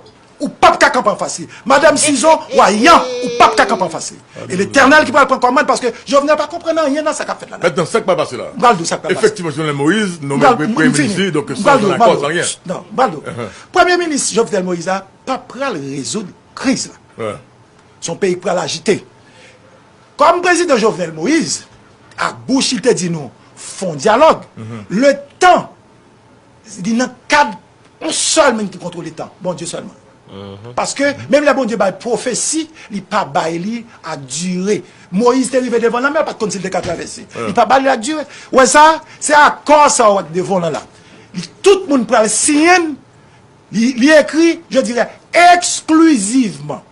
ou p ap ka kanpe anfas li. Madanm Sizo, w a yan, ou p ap ka kanpe anfas li. E Letènèl ki pral pran kòmand, paske Jovenel pa konprann anyen nan sa k ap fèt la. Mentnan, sa k pral pase la? M pral di w sa k pral pase. Efektivman, Jovenel Moïse nonmen premye minis li, donk se yon akò, se anyen. Non, m pral di w. Premye minis Jovenel Moïse la pa pral rezoud kriz la. Se yon peyi k pral ajite. Kòm prezidan Jovenel Moïse, ak bouch li te di nou, fè yon dyalòg, letan li nan kad yon sèl moun ki kontwole tan, Bondye sèlman. Paske, menm lè Bondye bay pwofesi, li pa bay li ak dire. Moyiz te rive devan lanmè, l pa t konn si l te ka travèse. Li pa ba li ak dire. Ou wè sa? Se akò sa w wè k devan w lan la. Li, tout moun pral siyen l, li, li ekri, je dirais, exclusivement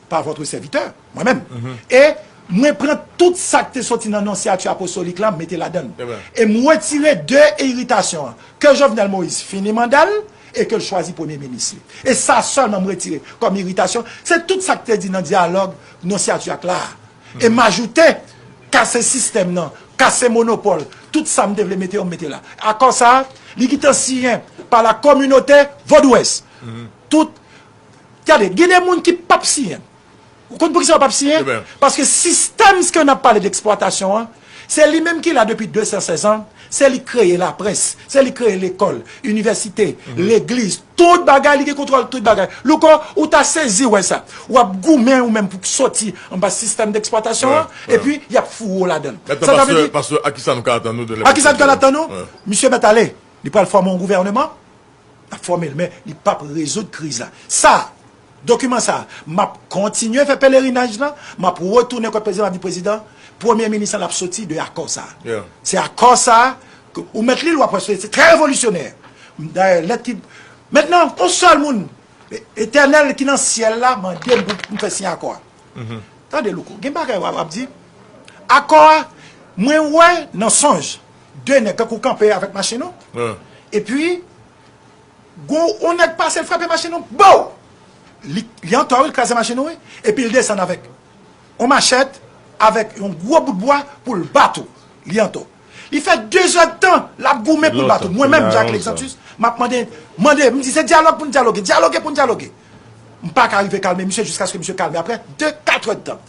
par votre serviteur, mwen menm. E mwen pran tout sa k te soti nan nonsiyati apostolik la, m mete ladan l. E m retire de iritasyon an. Ke Jovenel Moïse fini manda l e ke l chwazi premye minis li. E sa sèlman m retire kòm iritasyon. Se tout sa k te di nan dyalòg nonsiyati ak la a. E m ajoute, kase sistèm nan, kase monopòl, tout sa m te vle mete yo, m mete la. Akò sa a, li gentan siyen pa la kominote vodouwès. Tout Gade, gen de moun ki p ap siyen. Ou konn poukisa yo p ap siyen? Paske sistèm ke n ap pale de eksplwatasyon an, se li menm ki la depi de san sèz an, se li k kreye laprès, se li k kreye lekòl, inivèsite, legliz, tout bagay, li gen kontwòl tout bagay. Louko, ou ta sezi wè sa. W ap goumen ou menm pou soti anba sistèm de eksplwatasyon an, epi y ap foure w ladan l. Sa, sa vle di, a kisa nou ka atann nou de lè? A kisa nou ka atann nou? Misye mèt ale. Li pral fòme yon gouvèneman. L ap fòme l, men li p ap rezoud kriz la. Sa, dokiman sa, m ap kontinye fè pelerinaj lan, m ap retounen kot prezidan, m ap di, prezidan, premye minis lan, l ap soti de akò sa. Se akò sa, ke ou mèt li, ou ap wè se trè revolisyonè. Dayè, lèt ki, mentnan, yon sèl moun, Etènèl ki nan syèl la, mande m pou m fè siyen akò a. Tande, Louko, gen bagay w ap, w ap di. Akò a, mwen wè nan sonj, de nèg kankou kanpe avèk machin ou. Epi, gon yon nèg pase, l frape machin ou, bow! Li, li antò, wi, l kraze machin ou, wi. Epi l desann avèk yon machèt, avèk yon gwo bout bwa pou l bat ou. Li antò. Li fè dezèdtan, l ap goumen pou l bat ou. Mwen menm, Jack Lexantus, m ap mande, mande, m di se dyalòg pou n dyaloge, dyaloge pou n dyaloge. M pa ka rive kalme misye jiskaske misye kalme apre de, katrèdtan.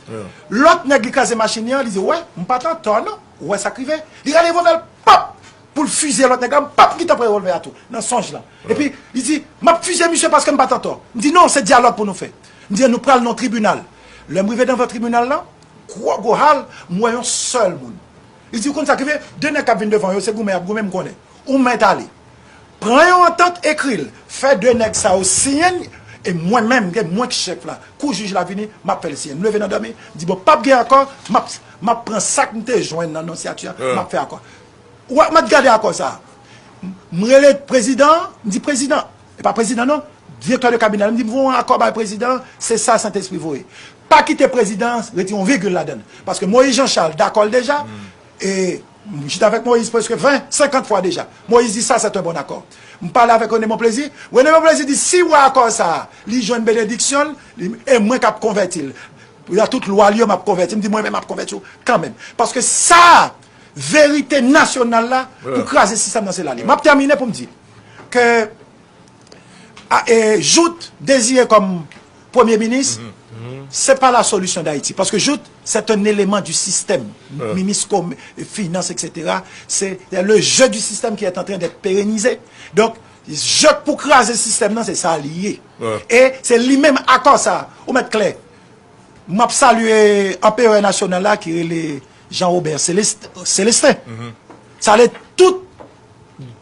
Lòt nèg li kraze machin li an, li di, wè, m pa t antò non. Ou wè sa k rive? Li rale revòlvè l, pap! Pou l fizye lòt nèg la, m pap gentan pran revòlvè a tou, nan sonj lan. Epi, li di, m ap fizye misye paske m pa t antò. M di, non, se dyalòg pou nou fè. M di, nou pral nan tribinal. Lè m rive devan tribinal lan, gwo gwo hal, m wè yon sèl moun. Li di, ou konn sa k rive? De nèg k ap vin devan yo, se goumen y ap goumen, m konnen. Ou mèt ale. Pran yon antant, ekri l. Fè de nèg sa yo siyen l, e mwen menm, gen mwen k chèf la. Kou jij la vini, m ap fè l siyen. M leve nan dòmi, m di, bon, p ap gen akò, m ap, m ap pran sa k m te jwenn nan, nan siyati a, m ap fè akò. Ou wè, m ap gade akò sa a. M rele prezidan an, m di, prezidan, e pa prezidan non, direktè de kabinè, m di, m voye yon akò bay prezidan an, se sa Sentespri voye. Pa kite prezidan an retire yon vigil ladan l. Paske Moïse Jean Charles dakò l deja, e m chita avèk Moïse prèske ven, senkant fwa deja. Moïse di, sa, c'est un bon accord. M pale avèk René Monplaisir. René Monplaisir di, si w wè akò sa a, li jwenn benediksyon l, li, e mwen k ap konvèti l. Pou y a tout lwa l yo, m ap konvèti. M di, mwen menm, m ap konvèti w kanmenm. Paske sa, verite nasyonal la, pou kraze sistèm nan, se la li. M ap tèmine pou m di ke a, e, Jouthe deziye kòm premye minis, se pa la solution d'Haïti. Paske Jouthe, c'est un élément du système. Minis kom, finans, et cetera. C'est le jeu du système qui est en train d'être pérennisé. Donk, jeu pou kraze sistèm nan, se sa li ye. E se li menm akò sa, ou mèt klè. M ap salye anperè nasyonal la ki rele Jean Robert Célest-, Célestin. Sa vle tout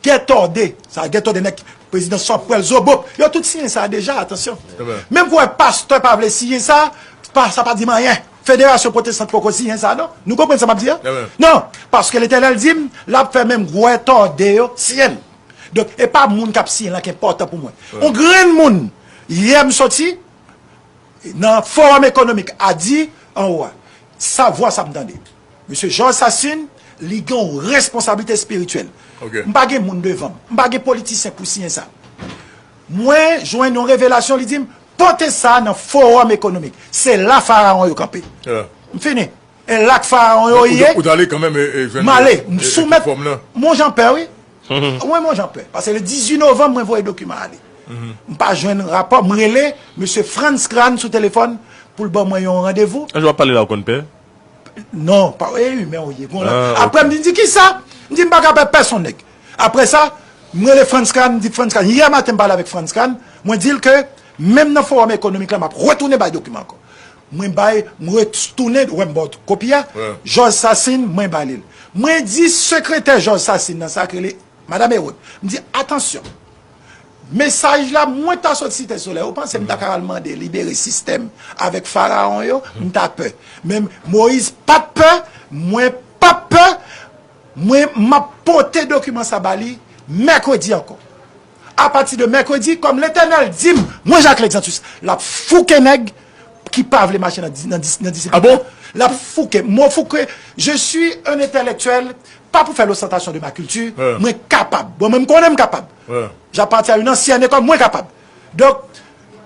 Gètòde, sa Gètòde nèg prezidan Sanpwèl Zobop, yo tout siyen sa deja, atansyon. Menm kou wè pastè pa vle siyen sa, pa, sa pa di m anyen. Federasyon pwotestan poko siyen sa, non? Nou konprann sa m ap di a? Non, paske Letènèl di m, l ap fè menm Gètòde yo siyen l. Donk, e pa moun k ap siyen l lan ki enpòtan pou mwen. Yon grenn moun, yè m soti, nan Fowòm Ekonomik a di anwo a, sa vwa sa m tande. Mesye Georges Sassine, li gen yon responsablite espirityèl. M pa gen moun devan m. M pa gen politisyen pou siyen sa. Mwen jwenn yon revelasyon, li di m, pote sa nan Fowòm Ekonomik. Se la farawon yo kanpe. M fini. E la k farawon yo ye. Ou t ale kanmenm, e, e, jwenn, m ale, m soumèt Monjanpè, wi. Mwen, Monjanpè. Paske le dizuit novanm, mwen voye dokiman ale. M pa jwenn rapò, m rele mesye Frantz Crane sou telefòn pou l ban mwen yon randevou. Jan w ap pale la, ou konn pè? Non, pa, e, men w ye, bon, la. Apre, m di, di kisa? M di, m pa ka pè pèsonn nèg. Apre sa, m rele Frantz Crane, m di Frantz Crane. Yè maten, m pale avèk Frantz Crane, mwen di l ke menm nan Fowòm Ekonomik la, m ap retounen bay dokiman ankò. Mwen bay, mwen retounen, wè m ba w kopi a. Georges Sassine, mwen ba li l. Mwen di sekretè Georges Sassine nan sa k rele Madam Herod. M di, atansyon. Mesaj la, mwen ta sot Site Solèy. Ou panse m ta ka al mande libere sistèm avèk farawon yo? M ta pè. Men Moyiz pa t pè, mwen p ap pè. Mwen, m ap pote dokiman sa ba li mèkredi ankò. Apati de mèkredi, kòm Letènèl di m, mwen Jacquelin Exantus, l ap fouke nèg ki pa vle mache nan di-, nan dis-, nan disiplin. Ah bon? L ap fouke. Mo fouke, je suis un intellectuel, pa pou fè l'ostentation de ma culture, mwen kapab. Bon, mwen, m konnen m kapab. J'appartiens à une ancienne école, mwen kapab. Donk,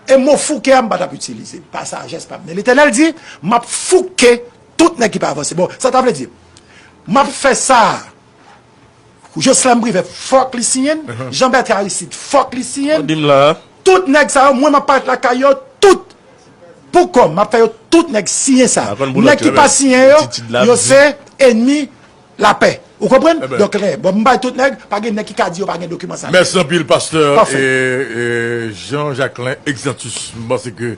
e mo fouke a, m pa t ap itilize. Pa sajès pa m. Men Letènèl di, m ap fouke tout nèg ki pa avanse. Bon, sa ta vle di, m ap fè sa. Jocelerme Privert, fòk li siyen l. Jean Bertrand Aristide, fòk li siyen l. Tout nèg sa yo, mwen, m ap parèt lakay yo, tout. Pou kò m, m ap fè yo tout nèg siyen sa. Nèg ki pa siyen yo, yo se ènmi lapè. Ou konprann? Donk, lè, bon, m bay tout nèg, pa gen nèg ki ka di yo pa gen dokiman sa. Mèsi anpil, pastè, e, e, Jean Jacquelin Exantus. M panse ke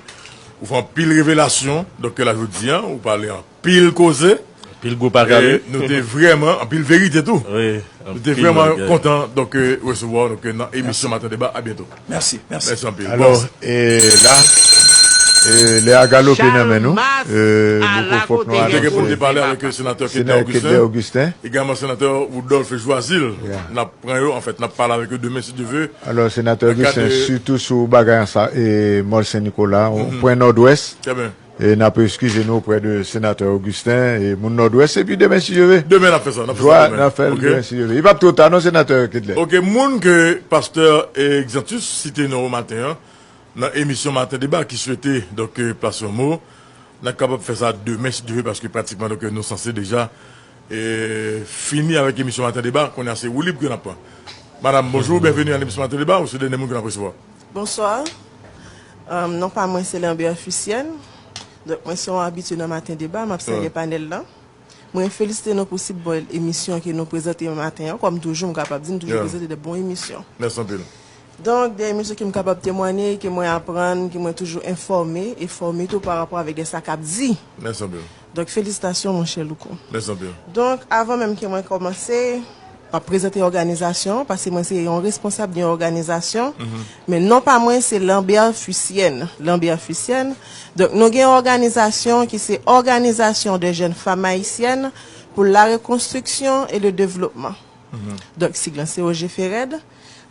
ou fè anpil revelasyon. Donk, la jodi a, ou pale anpil koze. Anpil gwo paka, wi. Nou te vrèman, anpil verite tou. Wi, nou te vrèman kontan, donk, e, resevwa w, donk, e, nan emisyon Maten Deba. A byento. Mèsi, mèsi. Mèsi anpil. Alò, e, la, e, lè a galope nan men nou. E, nou fòk nou anonse senatè Kedley Augustin, egalman senatè Woodolphe Joazil. N ap pran yo, anfèt, n ap pale avèk yo demen, si Dye ve. Alò, senatè Augustin, sitou sou bagay an sa, e, Mòl Sen Nikola, pwen Nòdwès. E n ap eskize nou oprè de senatè Augustin, e moun Nòdwès, epi demen, si Dye ve. Demen, n ap fè sa, n ap fè sa demen. N ap fè l demen, si Dye ve. Li p ap twò ta, non, senatè Kedley. Ok, moun ke pastè Exantus site non yo maten an, nan emisyon Maten Deba, ki swete, donk, e, plase yon mo, n ap kapab fè sa demen, si Dye ve, paske pratikman, donk, nou sanse deja, e, fini avèk emisyon Maten Deba, kounye a se woulib ke n ap pran. Madam, bonjou, byenveni nan emisyon Maten Deba, ou se dènye moun ke n ap resevwa. Bonswa. Anm, non pa mwen se Lambert Fusienne. Donk, mwen se yon abitye nan Maten Deba, m ap sèvi panèl lan. Mwen felisite nou pou si bèl emisyon ke nou prezante maten an. Kòm toujou, m kapab di, nou toujou prezante de bon emisyon. Mèsi anpil. Donk, de emisyon ke m kapab temwanye, ke mwen aprann, ke mwen toujou enfòme e fòme tou pa rapò avèk de sa k ap di. Mèsi anpil. Donk, felisitasyon, monchè Louko. Mèsi anpil. Donk, avan menm ke mwen kòmanse, m ap prezante òganizasyon, paske mwen se yon responsab de yon òganizasyon. Men non pa mwen, se Lambert Fusienne. Lambert Fusienne. Donk, nou gen yon òganizasyon ki se Organisation des Jeunes Femmes Haïtiennes pour la Reconstruction et le Développement. Donk, sig lan se O G F E R E D.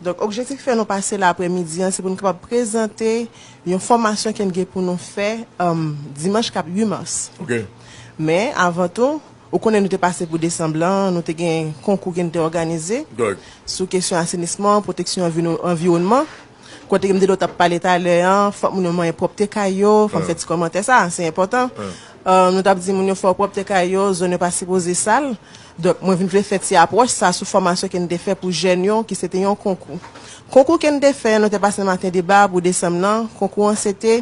Donk, objektif ki fè nou pase la aprèmidi an, se pou nou kapab prezante yon fòmasyon ke n gen pou nou fè, um, dimanch k ap uit mas. Men, avan tou, ou konnen nou te pase pou desanm lan, nou te gen konkou ke n te òganize sou kesyon asenisman, pwoteksyon anvi-, anviwònman. Kote ke m te dwe t ap pale talè an, fòk moun yo manyen pwòpte kay yo, fò m fè ti kòmantè sa, se enpòtan. Euh, nou t ap di moun yo fò yo pwòpte kay yo, zòn yo pa sipoze sal. Donk, mwen vin vle fè ti apwòch sa sou fòmasyon ke n te fè pou jèn yo, ki se te yon konkou. Konkou ke n te fè, nou te pase maten deba pou desanm nan. Konkou an se te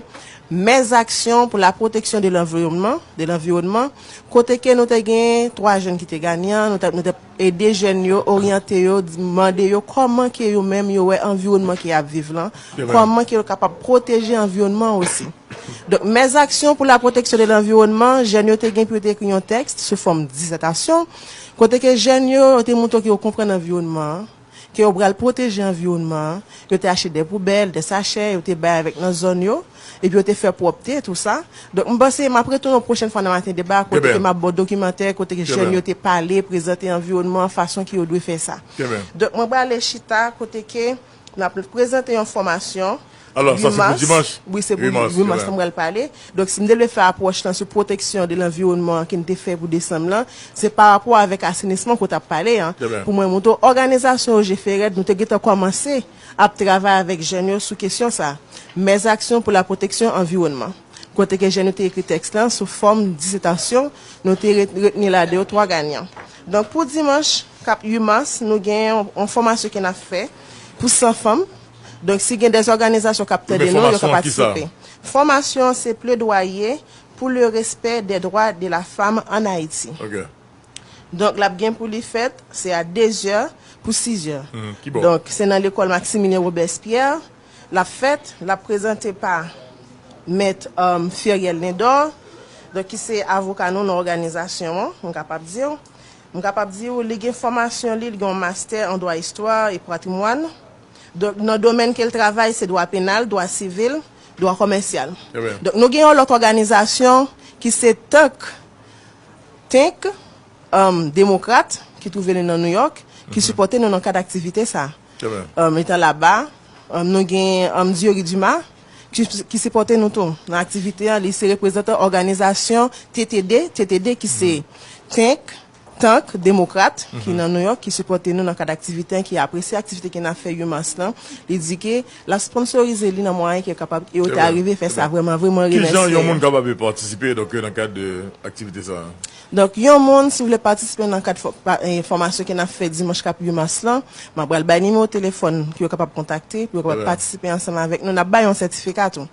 Mes actions pour la protection de l'environnement, de l'environnement, kote ke nou te gen twa jèn ki te ganyan, nou te, nou te ede jèn yo, oryante yo, di, mande yo kòman ke yo menm yo wè anviwònman ke y ap viv lan, kòman ke yo kapab pwoteje anviwònman osi. Donk, Mes actions pour la protection de l'environnement, jèn yo te gen pou yo te ekri yon tèks sou fòm dizètasyon, kote ke jèn yo, yo te montre ke yo konprann anviwònman an, ke yo pral pwoteje anviwònman an, yo te achte de poubèl, de sachè, yo te bay avèk nan zòn yo, epi yo te fè pwòpte, tou sa. Donk, m panse m ap retounen yon pwochèn fwa nan Maten Deba, kote ke m ap ba w dokimantè, kote ke jèn yo te pale, prezante anviwònman an, fason ke yo dwe fè sa. Donk, mwen prale chita, kote ke n ap prezante yon fòmasyon. Alò, sa se pou dimanch? Wi, se pou uit mas, mwen pral pale. Donk, si m te dwe fè apwòch lan sou pwoteksyon de lanviwònman ke n te fè pou desanm lan, se pa rapò avèk asenisman ke w t ap pale an. Pou mwen montre w, òganizasyon O G F E R E D, nou te gentan kòmanse ap travay avèk jèn yo sou kesyon sa. Mes actions pour la protection environnement. Kote ke jèn yo te ekri tèks lan sou fòm dizètasyon, nou te ret-, retni la de yo twa ganyan. Donk, pou dimanch k ap uit mas, nou gen yon, yon fòmasyon ke n ap fè pou san fanm. Donk, si gen de òganizasyon k ap tande nou, yo ka patisipe. Fòmasyon an se Plaidoyer pour le respect des droits de la femme en Haïti. Donk, l ap gen pou li fèt, se a dezè pou sizè. Donk, se nan lekòl Maximilien Robespierre l ap fèt, l ap prezante pa Mèt, um, Feriel Lindor, donk, ki se avoka nou nan òganizasyon an, m kapab di w. M kapab di w, li gen fòmasyon li, li gen yon mastè an dwa istwa e patrimwàn. Donk, nan domèn ke l travay, se dwa penal, dwa sivil, dwa kòmèsyal. Donk, nou gen yon lòt òganizasyon ki se tank, tank, um, demokrat, ki twouve li nan Nouyòk, ki sipòte nou nan kad aktivite sa. Um, etan laba, um, nou gen, um, Diory Dumas, ki, ki sipòte nou tou nan aktivite an. Li se reprezantan òganizasyon T T D, T T D ki se tank, tank demokrat ki nan Nouyòk, ki sipòte nou nan kad aktivite an, ki apresye aktivite ke n ap fè uit mas lan. Li di ke l ap sponsorize li nan mwayen ke kapab, e yo ta rive fè sa. Vrèman vre, mwen remèsye. Ki jan yon moun kapab patisipe, donk, nan kad de aktivite sa a? Donk, yon moun, si w vle patisipe nan kad fò-, pa-, eh, fòmasyon ke n ap fè dimanch k ap uit mas lan, m ap pral bay nimewo telefòn ke yo kapab kontakte, pou yo kapab patisipe ansanm avèk nou. N ap bay yon sètifika tou.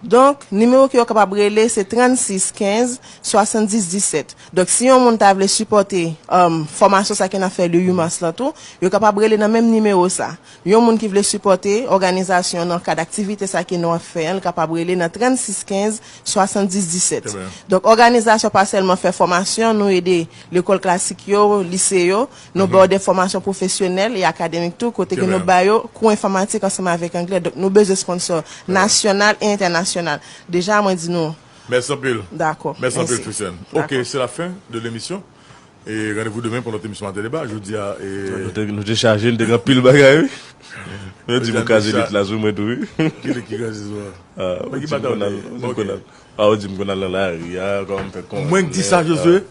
Donk, nimewo ke yo kapab rele, se trannsis kenz swasanndis disèt. Donk, si yon moun ta vle sipòte, um, fòmasyon sa ke n ap fè le uit mas lan tou, yo kapab rele nan menm nimewo sa. Yon moun ki vle sipòte òganizasyon nan kad aktivite sa ke nou ap fè an, li kapab rele nan trannsis kenz swasanndis disèt. Donk, òganizasyon pa sèlman fè fòmasyon, nou ede lekòl klasik yo, lise yo, nou ba yo de fòmasyon pwofesyonèl e akademik tou, kote ke nou ba yo kou enfòmatik ansanm avèk anglè. Donk, nou bezwen sponsò nasyonal e entènasyonal. Deja, mwen di nou. Mèsi anpil. Dakò. Mèsi anpil, Christiane. Ok, c'est la fin de l'émission. E randevou demen pou lòt emisyon Maten Deba. Jodi a, e nou te, nou te chaje, nou te gen anpil bagay, wi. Yo di m kraze vitlas, wi, mwen tou, wi. Ki li ki kraze sou a? Ah, ou di m konn al, ou di m konn al. Ah, ou di m konn al nan lari a, kòman m fè konn. Mwen k di sa, Josué?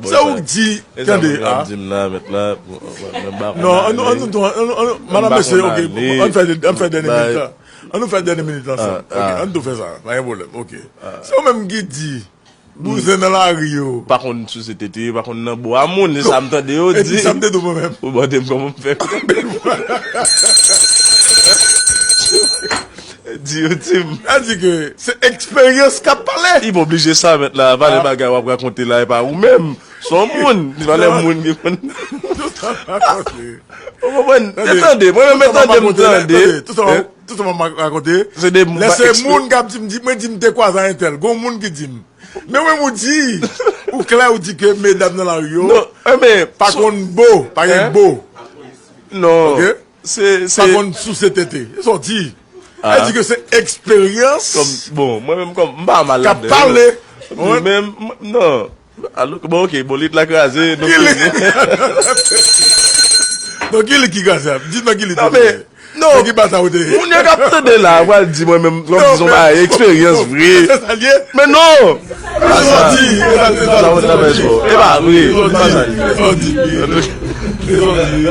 Se ou k di, tande, a. Di m la, mèt la, mwen pa konn. Non, ann nou, ann nou, ann nou, ann nou, madanm, mesye, ok, ann fè, ann fè dènye minit la. Ann nou fè dènye minit la ansanm. Ok, ann tou fè sa, pa gen pwoblèm, ok. Se ou menm ki di, Bouzen nan lari yo. Pa konn sou se tete, pa konn nan bwa moun, e sa m tande yo di. Epi sa m te di w mwen menm. Ou bòde m kòman m fè. Di yo di m. Sa di ke se eksperyans k ap pale. Li pa oblije sa mèt la, pale bagay w ap rakonte la, e pa ou menm. Se yon moun. Se yon moun ki konn. Tout sa m rakonte. Ou konprann? Tande. Tande. Mwen menm, tande, m tande. Tout sa m ap rakonte. Se de moun. Lè se moun k ap di m, di, mwen di m te kwaze ak entèl. Gon moun ki di m. Men mwen, ou di, ou klè, ou di ke medam nan lari yo pa konn bo, pa gen bo. Non. Ok? Se, se pa konn souse tete. Se sa w di. Sa di ke se eksperyans. Bon, mwen menm kòm m pa mal k ap pale. Men, non. Alò, bon, ok, bon, lit la kraze, donk. Ki lit? Donk, ki lit ki kraze a? Di m nan ki lit ou te ye. Non, men, non. Nan ki batay ou te ye? Moun yo k ap tande la, pral di mwen menm, kòm si se yon bagay, eksperyans vre. Se sa l ye? Men non! Sa w di, sa w di, sa w di. E pa vre.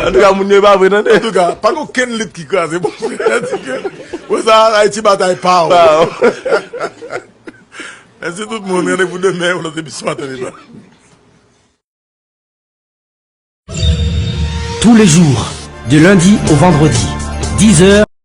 Antouka, moun yo e pa vre, tande. Antouka, pa gen okenn lit ki kraze, bon. Wè sa, Ayiti batay pa w. Pa w. Mèsi tout moun, randevou demen, yon lòt emisyon a Tèlè Pale. Tous les jours, de lundi au vendredi, dix heures.